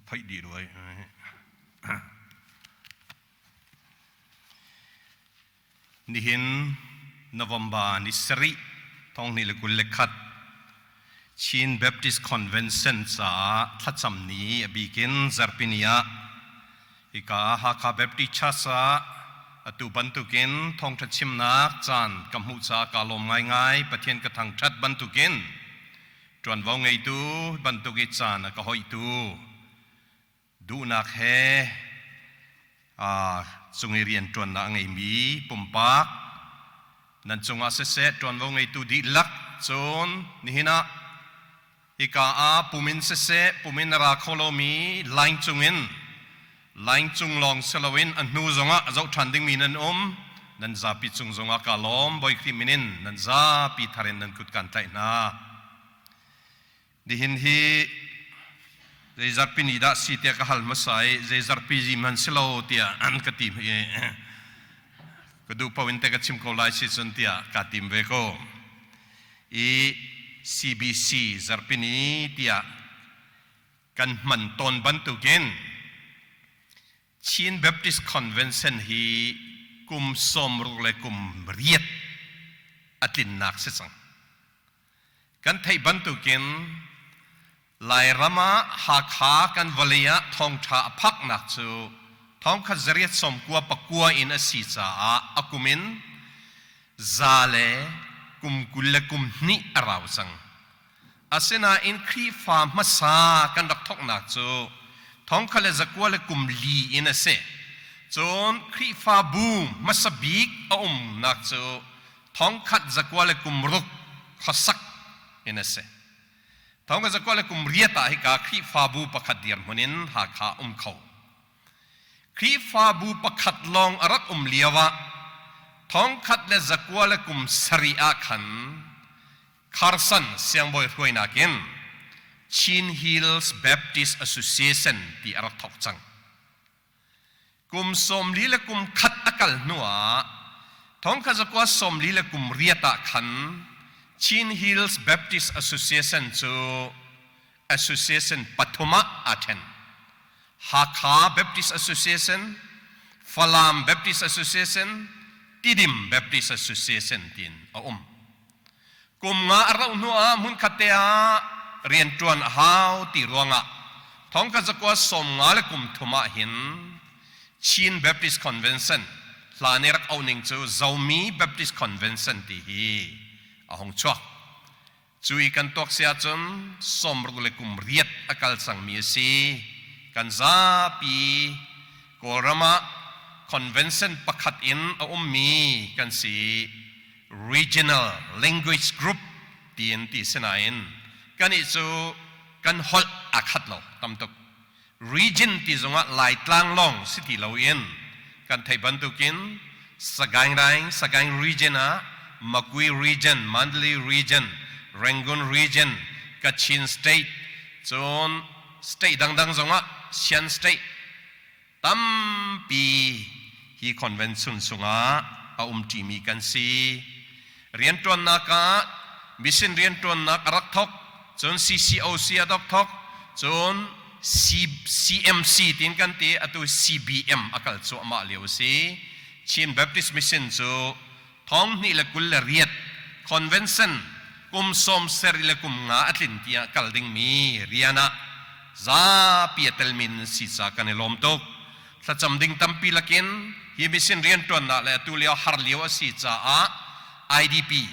Phaih dih ruai. Nihin November ni sarih thong hnih le 21 Chin Baptist Convention caah thlacam ni a bikin zarhpini ah hika Hakha Baptist Church ah atu bantukin thawngṭha chimnak caan ka hmuh caah kaa lawm ngaingai. Pathian ka thangṭhat bantukin ṭuanvo ngeitu bantuk i caan a ka hoihtu duhnak he cung i rianṭuannak a ngeimi pumpak nan cungah siseh, ṭuanvo ngeitu dihlak, cun nihin ah hika ah pum in siseh, pum in a ra kho lomi line cungin, line cung lawng si loin a hnu zongah a zoh ṭhan dingmi nan um, nan zapi cung zongah kaa lawm. Bawi Khrih min in nan zapi thar in nan kut kaan tlaih hna. Nihin hi zei zarhpi ni dah si tiah ka hal hmasa i zei zarhpi zi hmanh si lo tiah an ka ti i ka duh paoh in te ka chim ko lai si cun tiah kaa tim ve ko. I CBC zarhpi ni tiah kan hman tawn bantukin Chin Baptist Convention hi kum 60 le kum riat a tlinnak si cang. Kan theih bantukin Lairam ah Hakha kan vawlei ah thawngṭha a phaknak cu thongkhat zariat sawmkua pakua in a si caah a kum in za le kum 22 a rau cang. Asinain Khrihfa hmasa kan rak thawknak cu thongkhat le zakua le kum li in a si. Cun Khrihfabu hmasa bik a umnak cu thongkhat zakua le kum ruk khuasak in a si. Thongkhat zakua le kum riat ah hika Khrihfabu pakhat dirhmun in Hakha um kho. Khrihfabu pakhat lawng a rak um lio ah thongkhat le zakua le kum sarih ah khan Carson siangbawi hruainak in Chin Hills Baptist Association ti a rak thawk cang. Kum sawmli le kum khat a kal hnuah thongkhat zakua sawmli le kum riat ah khan Chin Hills Baptist Association cu association pathum ah aa ṭhen. Hakha Baptist Association, Falam Baptist Association, Tidim Baptist Association tiin a um. Kum nga a rauh hnuah hmunkhat te ah rianṭuan a hau ti ruangah thongkhat zakua sawm nga le kum thum ah hin Chin Baptist Convention, hlan i rak auhning cu Zomi Baptist Convention ti hi a hung chuak. Cu i kan tuak si ahcun sawmruk le kum riat a kal cangmi a si. Kan zapi Kawlram ah convention pakhat in a ummi kan si. Regional Language Group tiin ti si nain kanih cu kan holh aa khat lo tam tuk. Region ti zongah Laitlang lawng si ti loin kan theih bantukin Sagaing Raing, Sagaing Region ah Makui Region, Mandalay Region, Rangoon Region, Kachin State, cun state dangdang zongah Shan State tampi hi convention chungah a umṭimi kan si. Rianṭuannak ah mission rianṭuannak a rak thawk, cun CCOC a rak thawk, cun CMC tiin kan ti, atu CBM a kal cuahmah lio a si. Chin Baptist Mission cu thong hnih le 28 convention kum sawm seri le kum nga a tlin tiah kal dingmi rian ah zapi a telmi nan si ca kan i lawm tuk. Thlacam ding tampi lakin hi mission rianṭuannak le atu lio har lio a si caah IDP,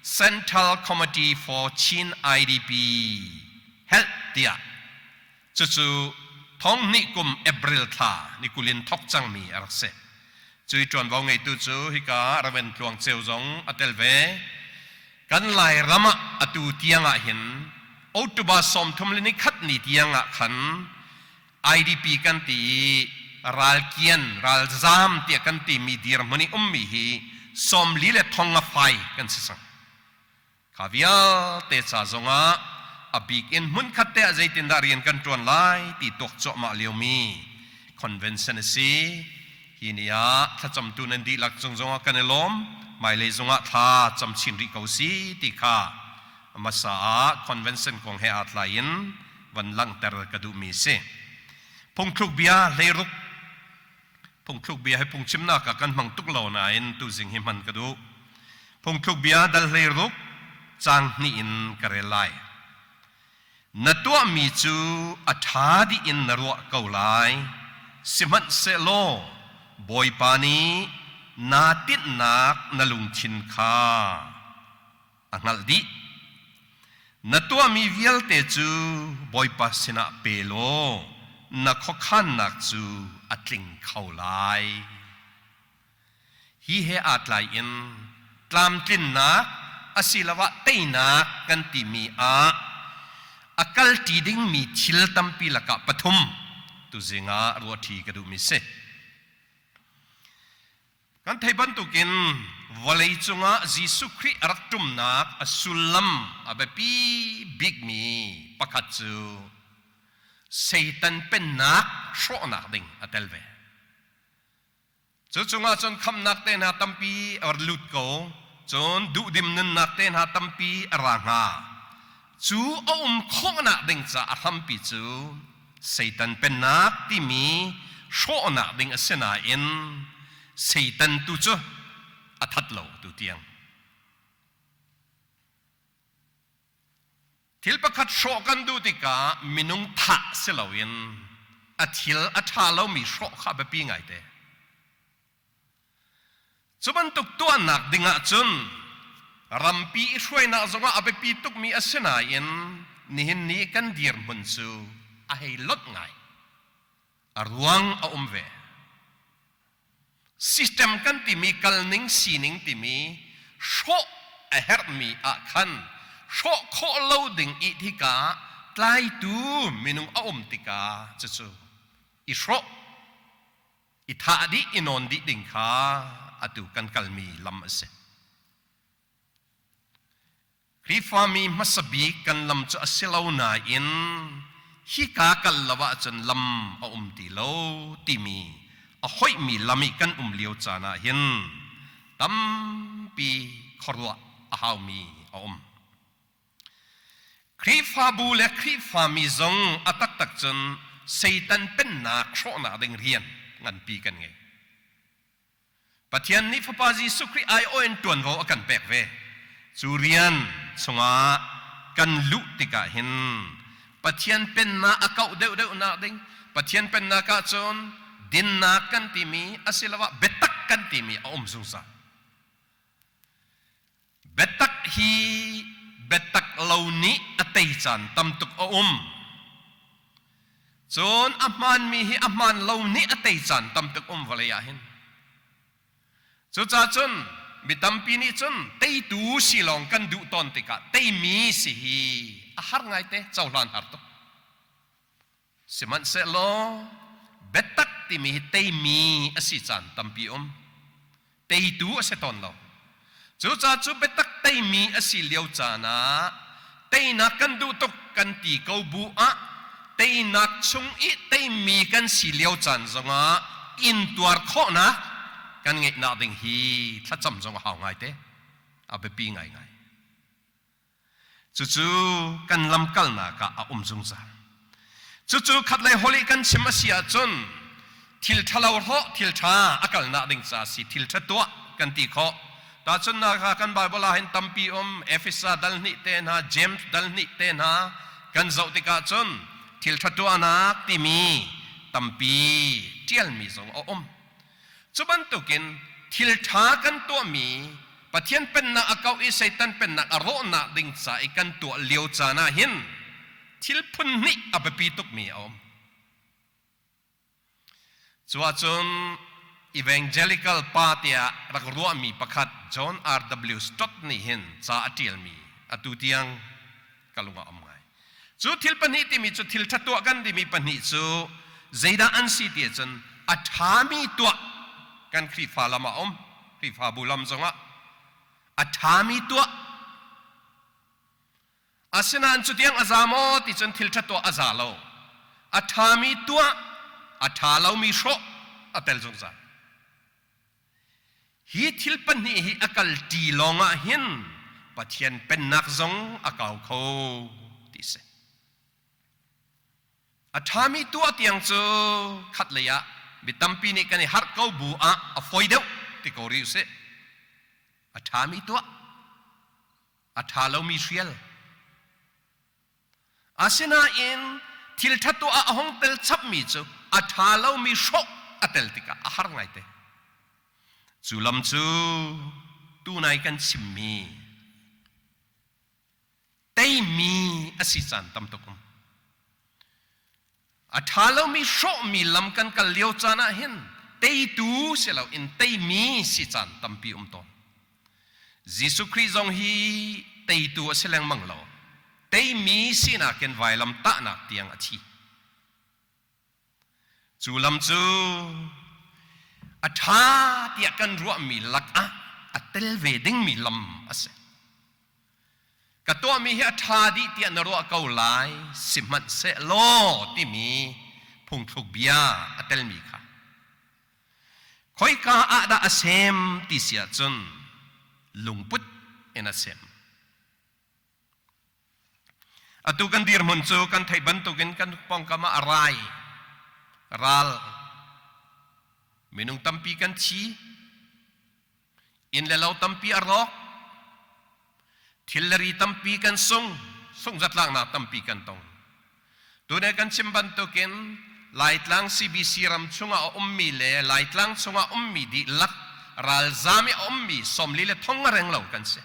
Central Committee for Chin IDP Help tiah cucu thong hnih kum April thla ni kul in thok cangmi a rak si. Cui ṭuanvo ngeitu cu hika Reverend Tluang Ceu zong a tel ve. Kan Lairam ah atu tiang ah hin October 30 le ni khat ni tiang ah khan IDP kan ti i ralkian ralzam tiah kan timi dirhmun i ummi hi sawmli le thong nga fai kan si cang. Kha vialte ca zongah a bik in hmunkhat te ah zeitindah rian kan ṭuan lai ti tuak cuahmah liomi convention a si. Hi ni ah thlacamtu nan dihlak cung zongah kan i lawm. Hmailei zongah thla cam chin rih ko si ti kha hmasa ah convention kong he aa tlaiin van langhter ka duhmi si. Phungthluk bia hleiruk Phungthluk bia hi phungchimnak ah kan hmang tuk lo nain tuzing hi hman ka duh. Phungthluk bia dal 16 caang hnih in ka rel lai. Na tuahmi cu a ṭha dih in na ruah ko lai, sihmanhsehlaw Bawipa nih naa tinhnak na lungthin kha a hngalh dih. Na tuahmi vialte cu Bawipa sinah pe law na khuakhannak cu a tling kho lai. Hi he aa tlaiin tlamtlinnak asiloah teinak kan timi ah a kalṭi dingmi thil tampi lakah pathum tuzing ah ruahṭi ka duhmi si. Kan theih bantukin vawlei cungah Jesuh Khrih a rak ṭumnak a sullam a biapi bikmi pakhat cu Satan pennak hrawhnak ding a tel ve. Cu cungah cun khamnak te hna tampi a lut ko, cun duhdim nunnak te hna tampi a ra hnga. Cu a um khawhnak ding ca a hrampi cu Satan pennak timi hrawhnak ding a si nain Satan tu cu a that lo tu tiang. Thil pakhat hrawh kan duh tikah minung thah si loin a thil a ṭha lomi hrawh kha a biapi ngaite. Cu bantuk tuahnak ding ahcun rampi i hruainak zongah a biapi tukmi a si nain nihin ni kan dirhmun cu a hei lonh ngai. A ruang a um ve. System kan timi kalning sining timi hrawh a herhmi ah khan hrawh khawh lo ding i hika tlaitu minung a um tikah cucu i hrawh i thah dih i nawn dih ding kha atu kan kalmi lam a si. Khrihfami hmasa bik kan lam cu a si lo nain hika kal lo ahcun lam a um ti lo timi a hoihmi lam i kan um lio caan ah hin tampi khuaruah a haumi a um. Khrihfabu le Khrihfami zong a taktak cun Satan pennak hrawhnak ding rian nganpi kan ngei. Pathian nih Fapa Jesuh Khrih aiawh in ṭuanvo a kan pek ve. Cu rian chungah kan luh tikah hin Pathian pennak a kauh deuhdeuhnak ding, Pathian pennak ah cun dinnak kan timi asiloah biatak kan timi a um zungzal. Biatak hi biatak lo nih a tei caan tam tuk a um. Cun a hmaanmi hi a hmaan lo nih a tei caan tam tuk um vawlei ah hin. Cucaah cun mi tampi nih cun teitu si lawng kan duh tawn tikah teimi si hi a har ngaite cohlan har tuk. Sihmanhsehlaw biatak timi hi teimi a si caan tampi um. Teitu a si tawn lo. Cucaah cu biatak teimi a si lio caan ah teinak kan duh tuk kan ti ko bu ah teinak chung i teimi kan si lio caan zongah intuar khawhnak kan ngeihnak ding hi thlacam zong a hau ngaite. A biapi ngaingai. Cucu kan lamkalnak ah a um zungzal. Cucu khatlei holh i kan chim a si ahcun thil ṭhalo hrawh thil ṭha a kalnak ding ca si thil ṭha tuah kan ti khawh. Tahchunhnak ah kan Bible ah hin tampi um Efesa dal hnih te hna James dal hnih te hna kan zoh tikah cun thil ṭha tuahnak timi tampi ṭialmi zong a um. Cu bantukin thil ṭha kan tuahmi Pathian pennak a kauh i Satan pennak a rawhnak ding ca i kan tuah lio caan ah hin thil phun hnih a biapi tukmi a um. Cu ahcun evangelical pa tiah rak ruahmi pakhat John R.W. Stott nih hin ca a ṭialmi atu tiang ka lung ah um ngai. Cu thil pahnih timi cu thil ṭha tuah kan timi pahnih cu zeidah an si ti ahcun a ṭhami tuah kan Khrihfa lam ah um, Khrihfabu lam zongah a ṭhami tuah. Asinain cutiang a za maw ti cun thil ṭha tuah a za lo. A ṭhami tuah, a ṭha lomi hrawh a tel zungzal. Hi thil pahnih hi a kalṭi lawngah hin Pathian pennak zong a kau kho ti si. A ṭhami tuah tiang cu khatlei ah mi tampi nih kan i harh ko bu ah a fawi deuh ti ko rih usih. A ṭhami tuah, a ṭha lomi hrial. Asinain thil ṭha tuah ah a hung tel chapmi cu a ṭha lomi hrawh a tel tikah a har ngaite. Cu lam cu tunai kan chimmi teimi a si caan tam tuk um. A ṭha lomi hrawhmi lam kan kal lio caan ah hin teitu si loin teimi si caan tampi um tawn. Jesuh Khrih zong hi teitu a si lengmang lo. Teimi sinak in vailam tahnak tiang a thi. Cu lam cu a ṭha tiah kan ruahmi lakah a tel ve dingmi lam a si. Ka tuahmi hi a ṭha dih tiah na ruah ko lai, sihmanhsehlaw timi phungthluk bia a telmi kha. Khoika ah dah a sem ti si ahcun lungput in a sem. Atu kan dirhmun cu kan theih bantukin kan pawngkam ah a rai, ral, minung tampi kan thi, inn le lo tampi a rawk, thil le ri tampi kan sung, sungzatlaknak tampi kan tong. Tune kan chim bantukin Laitlang CBC ram chungah a ummi le Laitlang chungah ummi dihlak ralzam i a ummi sawmli le thong a reng lo kan si.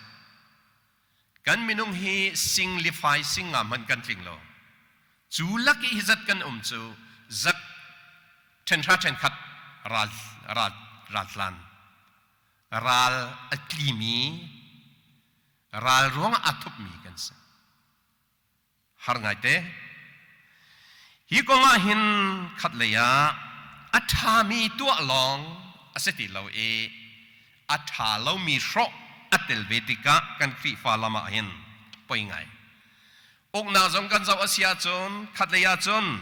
Kan minung hi sing li fai sing nga hmanh kan tling lo. Cu lak i hi zat kan um cu zat ṭhenhra ṭhenkhat ral ral raltlan ral a tlimi ral ruangah aa thupmi kan si. Har ngaite. Hi kong ah hin khatlei ah a ṭhami tuah lawng a si ti lo i a ṭha lomi hrawh a tel ve tikah kan Khrihfa lam ah hin poi ngai. Uknak zong kan zoh a si ahcun khatlei ahcun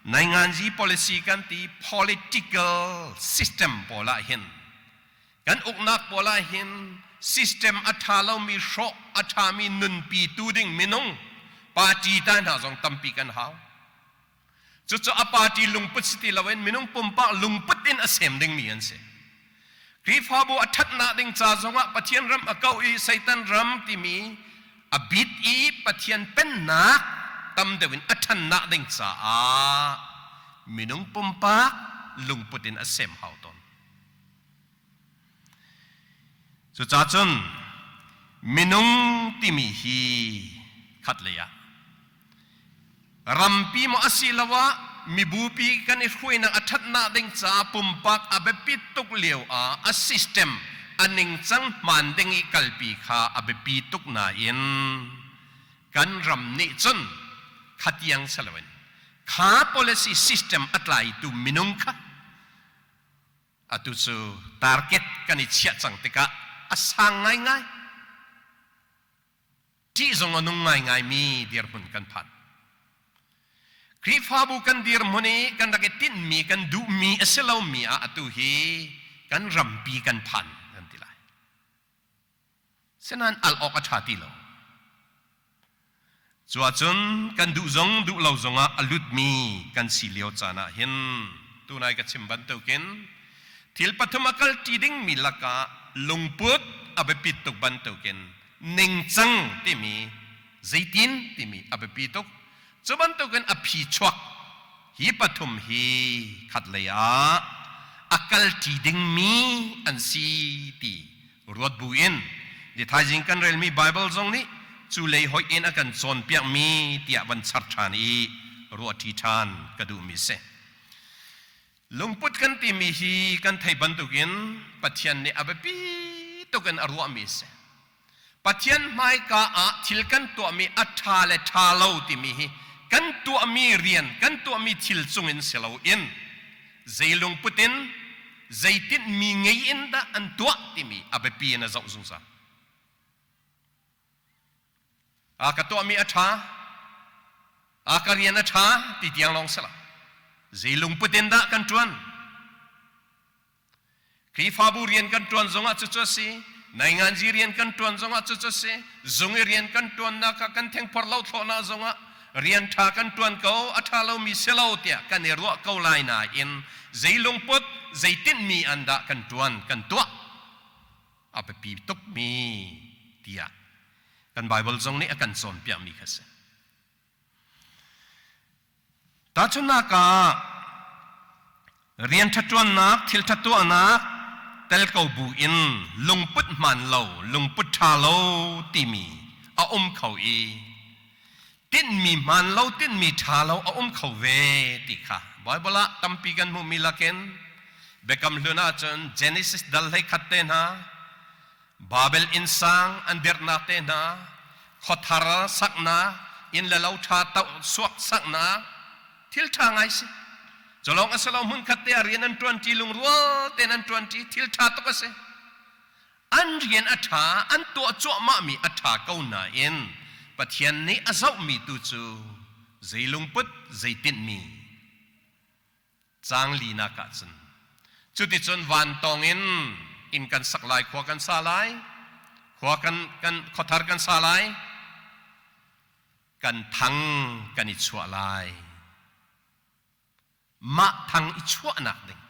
nainganzi policy kan ti political system pawl ah hin Kan uknak pawl ah hin system a ṭha lomi hrawh a ṭhami nunpi tu ding minung party ta hna zong tampi kan hau. Cucu a party lungput si ti loin minung pumpak lungput in a sem dingmi an si. Khrihfabu a ṭhatnak ding ca zongah Pathian ram a kau i Satan ram timi a bit i Pathian pennak tam deuh in a ṭhannak ding caah minung pumpak lungput in a sem hau tawn. Cucacun minung timi hi khatlei ah rampi maw asiloah mibupi kan i hruainak a ṭhatnak ding caah pumpak a biapit tuk lio ah a system a ningcang hmaan ding i kalpi kha a biapi tuk nain kan ram nih cun khatiang si loin kha policy system a tlaitu minung kha Atu cu target kan i chiah cang tikah a sang ngaingai. Ṭih zong a nung ngaingaimi dirhmun kan phan. Khrihfabu kan dirhmun i kan rak i tinhmi, kan duhmi a si lomi ah atu hi kan rampi kan phan kan ti lai. Sinain al awk a ṭha ti lo. Cu ahcun kan duh zong duh lo zongah a lutmi kan si lio caan ah hin tunai ka chim bantukin thil pathum a kalṭi dingmi lakah lungput a biapit tuk bantukin ningcang timi zeitin timi a biapi tuk. Cu bantukin a phi chuak hi pathum hi khatlei ah a kalṭi dingmi an si ti ruat buin ni thaizing kan relmi Bible zong nih cu lei hoih in a kan cawnpiakmi tiah van char ṭhan i ruahṭi ṭhan ka duhmi si. Lungput kan timi hi kan thei bantukin Pathian nih a biapi tuk in a ruahmi si. Pathian hmaika ah thil kan tuahmi a ṭha le ṭha lo timi hi kan tuahmi rian, kan tuahmi thil cungin si loin zei lungput in zeitin mi ngei in dah an tuah timi a biapi in a zoh zungzal. A ka tuahmi a ṭha, a ka rian a ṭha ti tiang lawng si lo. Zei lungput in dah kan ṭuan? Khrihfabu rian kan ṭuan zongah cucu a si, nainganzi rian kan ṭuan zongah cucu a si, zung i rian kan ṭuannak ah kan thengphor lo thlawhnak zongah, Rian ṭha kan ṭuan ko, a ṭha lomi si lo tiah kan i ruah ko lai nain zei lungput, zei tinhmi an dah kan ṭuan, kan tuah a biapi tukmi tiah kan Baibal zong nih a kan cawnpiakmi kha si. Tahchunhnak ah, rian ṭha ṭuannak, thil ṭha tuahnak tel ko bu in lungput hmaan lo, lungput ṭha lo timi a um kho i tinhmi hmaan lo, tinhmi ṭha lo a um kho ve ti kha Baibal ah tampi kan hmuhmi lakin Biakam Hlun ahcun Genesis dal 11 te hna, Babel innsang an dirhnak te hna, khuathar saknak, inn le lo ṭha toh suak saknak, thil ṭha ngai si. Culawng a si lo hmunkhat te ah rian an ṭuanṭi lungrual tein an ṭuanṭi thil ṭha tuk a si. An rian a ṭha, an tuah cuahmahmi a ṭha ko nain Pathian nih a zohmi tu cu zei lungput, zei tinhmi Caang linak ah cun cuticun vantawng in inn kan sak lai, khua kan sa lai, khua kan, kan khuathar kan sa lai, kan thang kan i chuah lai. Mah thang i chuahnak ding.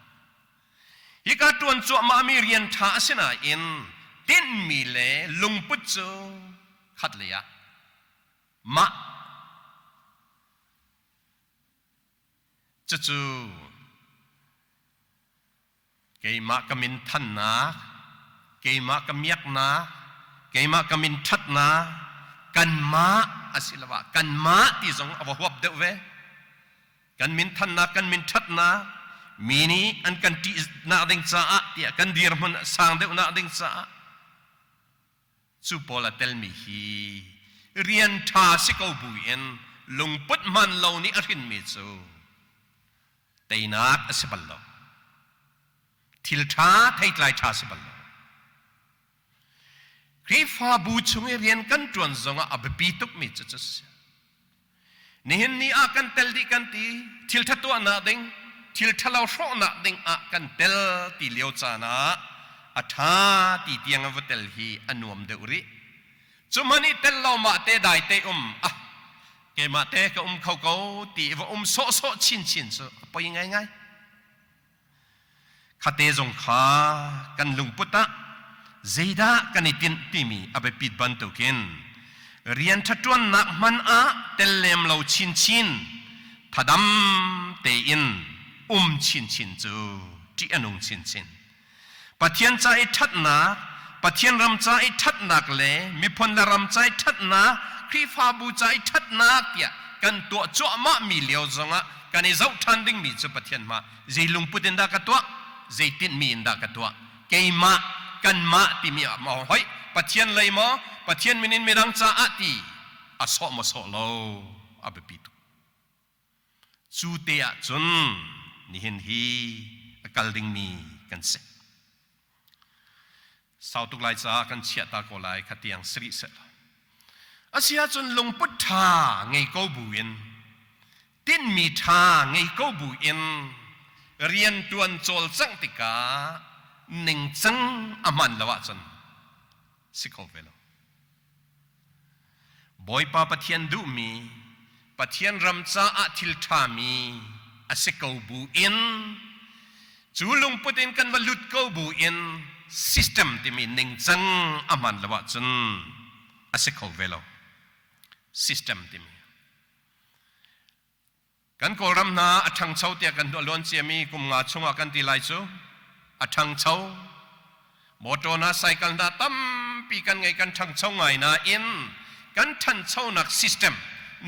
Hika ṭuan cuahmahmi rian ṭha a si nain tinhmi le lungput cu khatlei ah mah Cucu keimah ka min thannak, keimah ka miaknak, keimah ka min ṭhatnak, kanmah asiloah kanmah ti zong a va huap deuh ve. Kan min thannak, kan min ṭhatnak, mi nih an kan ṭihnak ding caah tiah kan dirhmun a sang deuhnak ding caah Cu pawl a telmi hi rian ṭha si ko buin lungput hman lo nih a hrinmi cu teinak a si bal lo. Thil ṭha theitlai ṭha si bal lo. Khrihfabu chung i rian kan ṭuan zongah a biapi tukmi cu cu si. Nihin ni ah kan tel dih kan ti, thil ṭha tuahnak ding, thil ṭhalo hrawhnak ding ah kan tel ti lio caan ah a ṭha ti tiang a va tel hi a nuam deuh rih. Cu hmanh i tel lo mah te dai te um ah keimah te ka um kho ko ti i va um sawhsawh chinchin cu a poi ngaingai. Khate zong kha kan lungput ah zeidah kan i tinh timi a biapit bantukin rian ṭha ṭuannak hman ah tel lem lo chinchin thadam tein um chinchin cu ṭih a nung chinchin. Pathian ca i ṭhatnak, Pathian ram ca i ṭhatnak le miphun le ram ca i ṭhatnak, Khrihfabu ca i ṭhatnak tiah kan tuah cuahmahmi lio zongah kan i zoh ṭhan dingmi cu Pathian mah zei lungput in dah ka tuah, zei tinhmi in dah ka tuah, keimah, kanmah timi ah maw hoi, Pathian lei maw, Pathian min in midang caah ti a sawh maw sawh lo a biapi tuk. Cu te ah cun nihin hi a kal dingmi kan si. Sau tuk lai caah kan chiah ta ko lai kha tiang si rih seh. Asiahcun lungput ṭha ngei ko buin tinhmi ṭha ngei ko buin rianṭuan cawlcangh tikah ningcang a hman lo ahcun si kho ve lo. Bawipa Pathian duhmi Pathian ram caah thil ṭhami a si ko buin cu lungput in kan va lut ko buin system timi ningcang a hman lo ahcun a si kho ve lo. System timi. Kan Kawlram hna a ṭhangcho tiah kan luan ciami kum nga chungah kan ti lai cu a ṭhangcho. Motor hna, cycle hna tampi kan ngei kan ṭhangcho ngai nain kan ṭhanchonak system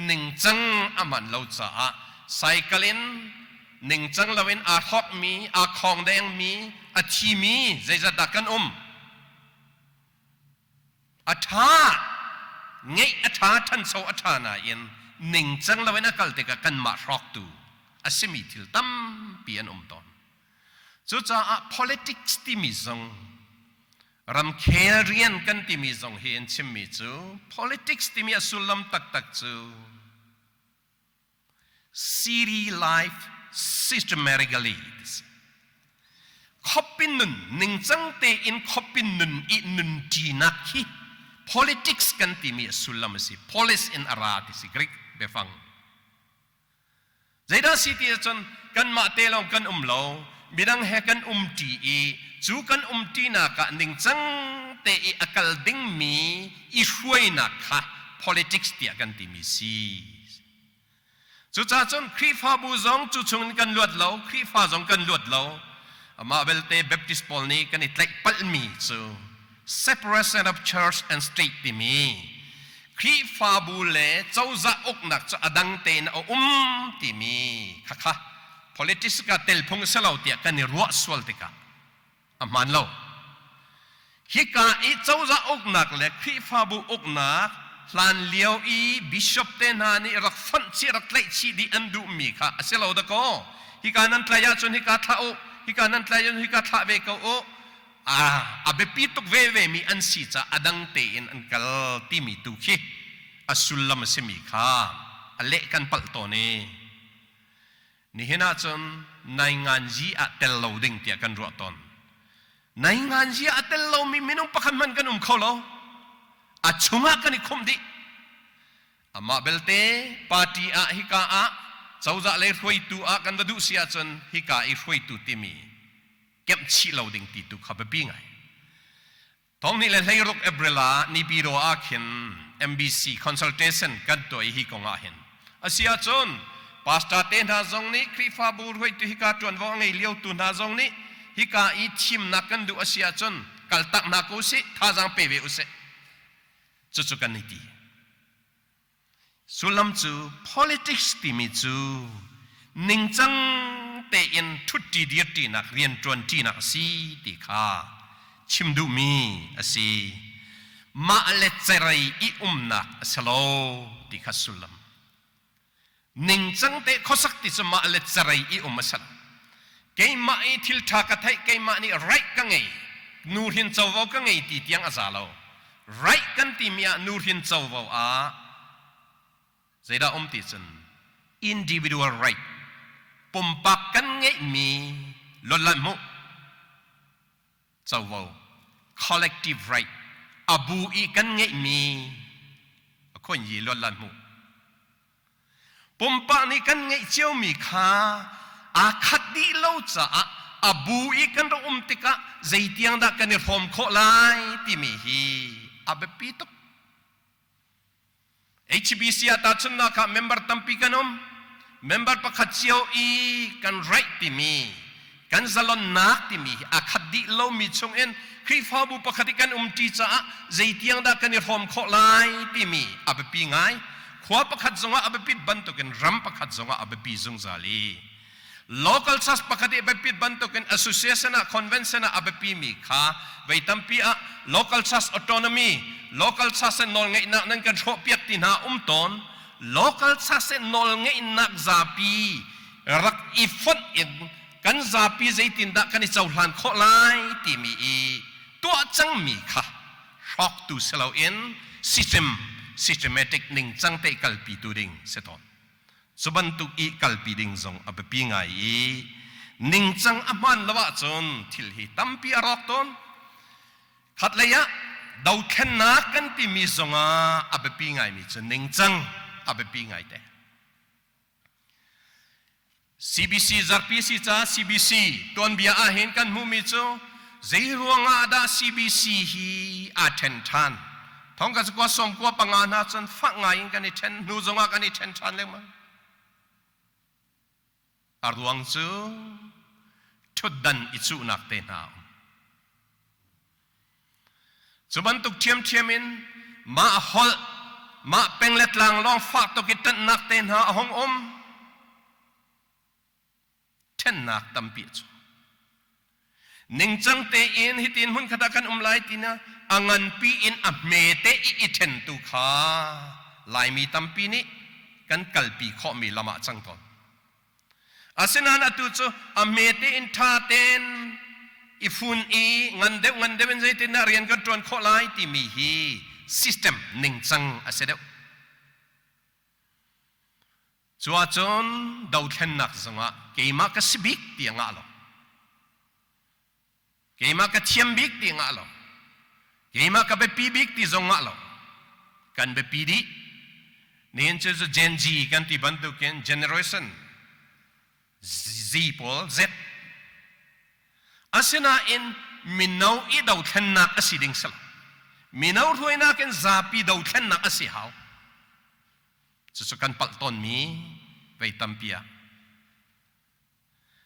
ningcang a hman lo caah cycle in ningcang loin aa hrawkmi, aa khawng dengmi, a thimi zeizat dah kan um? A ṭha, ngeih a ṭha, ṭhancho a ṭha nain ningcang loin a kal tikah kanmah hrawktu a simi thil tampi an um tawn. Cucaah politics timi zong ramkhel rian kan timi zong hi an chimmi cu politics timi a sullam taktak cu city life systematically ti si. Khuapin nun ningcang tein khuapin nun i nunṭinak hi politics kan timi a sullam a si. Polis in a ra ti si Greek biafang. Zeidah si ti ahcun kanmah te lawng kan um lo, midang he kan umṭi i cu kan umṭinak ah ningcang te i a kal dingmi i hruainak kha politics tiah kan timi si. Cucaah cun Khrihfabu zong cu chungin kan luat lo, Khrihfa zong kan luat lo. Amah belte Baptist pawl nih kan i tlaih palhmi cu separation of church and state timi Khrihfabu le cozah uknak cu a dang tein a um timi khakha politics ka tel phung si lo tiah kan i ruah sual tikah a hmaan lo. Hika i cozah uknak le Khrihfabu uknak hlan lio i bishop te hna nih rak fonh chih rak tlaih chih dih an duhmi kha a si lo dakaw. Hika nan tlaih ahcun hika thlah u, hika nan tlaih ahcun hika thlah ve ko u. A biapi tuk veve mi an si caah a dang tein an kal timi tu khi a sullam a simi kha a leh kan palh tawn i nihin ahcun nainganzi ah tel lo ding tiah kan ruah tawn. Nainganzi ah a tel lomi minung pakhat hmanh kan um kho lo. A chungah kan i khumh dih. Amah belte party ah hika ah cozah lei hruaitu ah kan va duh si ahcun hika i hruaitu timi kemh chih lo ding ti tu kha biapi ngai. 2016 April ah Nipiro ah khin MBC consultation kan tuah i hi kong ah hin a si ahcun pastor te hna zong nih Khrihfabu hruaitu hika ṭuanvo a ngei lio tu hna zong nih hika i thimnak kan duh a si ahcun kaltak hna ko usih, thazaang pe ve usih. Cucu kan i ti. Sullam cu politics timi cu ningcang tein ṭhutṭi dirṭinak rianṭuanṭinak a si ti kha chim duhmi a si. Mah le cerei i umnak a si lo ti kha sullam. Ningcang te khuasak ti cu mah le cerei i um a si lo. Keimah i thil ṭha ka theih, keimah nih right ka ngei, nuhrin covo ka ngei ti tiang a za lo. Right kan timi ah nuhrin covo ah zeidah um ti cun individual right, pumpak kan ngeihmi lawlanh hmuh covo, collective right, a bu i kan ngeihmi a khonyi lawlanh hmuh. Pumpak nih kan ngeih ciomi kha aa khat dih lo caah a bu i kan rak um tikah zeitiang dah kan i hrawm khawh lai timi hi a biapi tuk. HBC ah tahchunhnak ah member tampi kan um. Member pakhat cio i kan right timi kan zalonnak timi hi aa khat dih lomi chungin Khrihfabu pakhat i kan umṭi caah zeitiang dah kan i hrawm khawh lai timi a biapi ngai. Khua pakhat zongah a biapit bantukin ram pakhat zongah a biapi zungzal i local church pakhat i a biapit bantukin association ah convention ah a biapimi kha vei tampi ah local church autonomy, local church nawlngeihnak nan kan hrawhpiak ti hna um tawn. Local church nawlngeihnak zapi rak i fonh in kan zapi zeitindah kan i cohlan khawh lai timi i tuah cangmi kha hrawktu si loin system systematic ningcang te kalpi tu ding si tawn. Cu bantuk i kalpi ding zong a biapi ngai i ningcang a hmaan lo ahcun thil hi tampi a rawk tawn. Khatlei ah dothlennak kan timi zongah a biapi ngaimi cu ningcang a biapi ngaite. CBC zarpi si ca CBC tuanbia ahhin kan hmuhmi cu zei ruangah dah CBC hi aa ṭhen ṭhan? Thong ka zakua sawmkua panga hna cun fak ngai in kan i ṭhen hnu zongah kan i ṭhen ṭhan lengmang. A ruang cu ṭhutdan i cuhnak te hna a um. Cu bantuk ṭhiamṭhiam in mah holh, mah peng le tlang lawng fah tuk i ṭanhnak te hna a hung um. Ṭhennak tampi a chuak. Ningcang tein hitin hmunkhat ah kan um lai tina a nganpi in a hmete i i ṭhentu kha Laimi tampi nih kan kalpi khawhmi lam ah cang tawn. Asinain atu cu a hmete in ṭha tein i fun i ngan deuh ngan deuh in zeitindah rian kan ṭuan khawh lai timi hi system ningcang a si deuh. Cu ahcun dothlennak zongah keimah ka si bik ti a ngah lo. Keimah ka thiam bik ti ngah lo. Keimah ka biapi bik ti zong ngah lo. Kan biapi dih. Nihin cu Gen Z kan ti bantukin generation. Z pawl Z. Asinain mino i dothlennak a si ding si lo. Mino hruainak in zapi dothlennak a si hau. Cucu kan palh tawnmi vei tampi ah.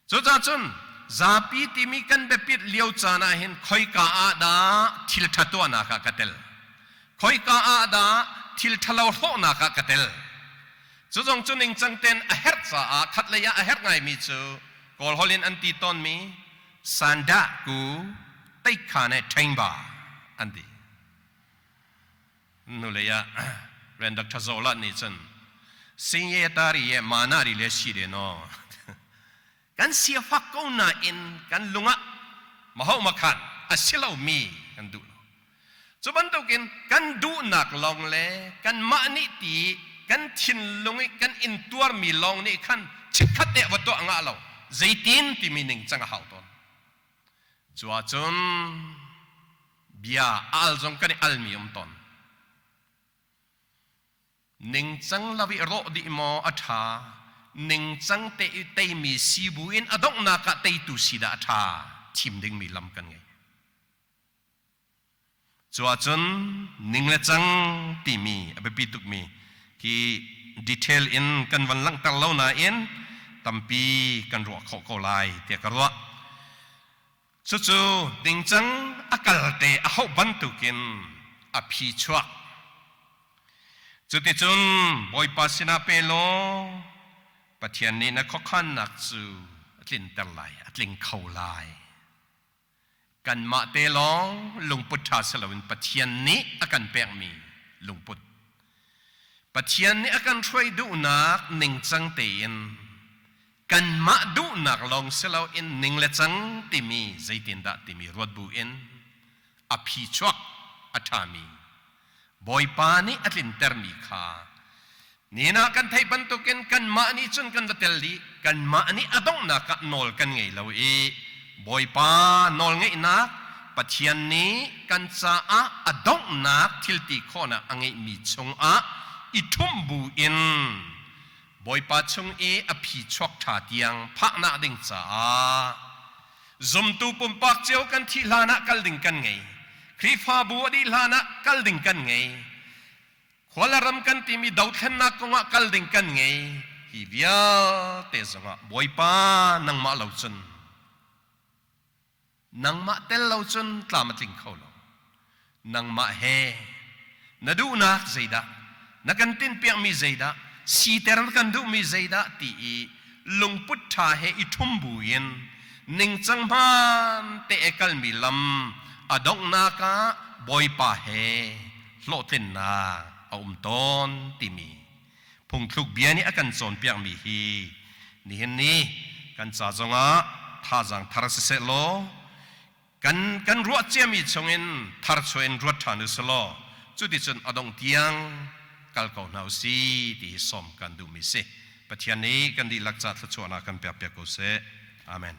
Cucaah cun zapi timi kan biapit lio caan ah hin khoika ah dah thil ṭha tuahnak ah ka tel? Khoika ah dah thil ṭhalo hrawhnak ah ka tel? Cu zong cu ningcang tein a herh caah khatlei ah a herh ngaimi cu Kawl holh in an ti tawnmi sandah ku teikha ne ṭhengba an ti. Hnulei ah Ren Dr. Zola nih cun sinye tari ye mana ri le si de no kan sia fak ko nain kan lungah maho makhan a si lomi kan duh lo. Cu bantukin kan duhnak lawng le kanmah nih ti kan thinlung i kan intuarmi lawng nih khan chikkhat te va tuah ngah lo zeitin timi ningcang a hau tawn. Cu ahcun bia al zong kan i almi um tawn. Ningcang lo i rawh dih maw a ṭha, ningcang te i teimi si buin a donghnak ah teitu si dah a ṭha thim dingmi lam kan ngei. Cu ahcun ning le cang timi a biapi tukmi hi detail in kan van langhter lo nain tampi kan ruah khawh ko lai tiah ka ruah. Cucu ningcang a kalte a hauh bantukin a phi chuak. Cuticun Bawipa sinah pe law Pathian nih na khuakhannak cu a tlinter lai, a tling kho lai. Kanmah te lawng lungput ṭha si loin Pathian nih a kan pekmi lungput. Pathian nih a kan hruai duhnak ningcang tein kanmah duhnak lawng si loin ning le cang timi zeitindah timi ruat bu in a phi chuak a ṭhami Bawipa nih a tlintermi kha nihin ah kan theih bantukin kanmah nih cun kan va tel dih. Kanmah nih a donghnak ah nawl kan ngei lo i Bawipa nawlngeihnak Pathian nih kan caah a donghnak thilti khawhnak a ngeihmi chungah i ṭhumh bu in Bawipa chung i a phi chuak ṭha tiang phaknak ding caah Zumtu pumpak cio kan thih hlan ah kal ding kan ngei. Khrihfabu a dih hlan ah kal ding kan ngei. Khual ram kan timi dothlennak kongah kal ding kan ngei. Hi vialte zongah Bawipa nangmah lo cun nangmah tel lo cun tlam a tling kho lo. Nangmah he na duhnak zeidah, na kan tinhpiakmi zeidah, siter na kan duhmi zeidah ti i lungput ṭha he i ṭhum buin ningcang hmaan te e kalmi lam a donghnak ah Bawipa he hlawhtlinnak a um tawn timi phungthluk bia nih a kan cawnpiakmi hi nihin ni kan ca zongah thazaang thar siseh law Kan kan ruah ciami chungin tharchuah in ruat ṭhan u selaw cuticun a dongh tiang kal ko hna u si ti hi sawm kan duhmi si. Pathian nih kan dihlak ca thluachuahnak kan pekpiak ko seh. Amen.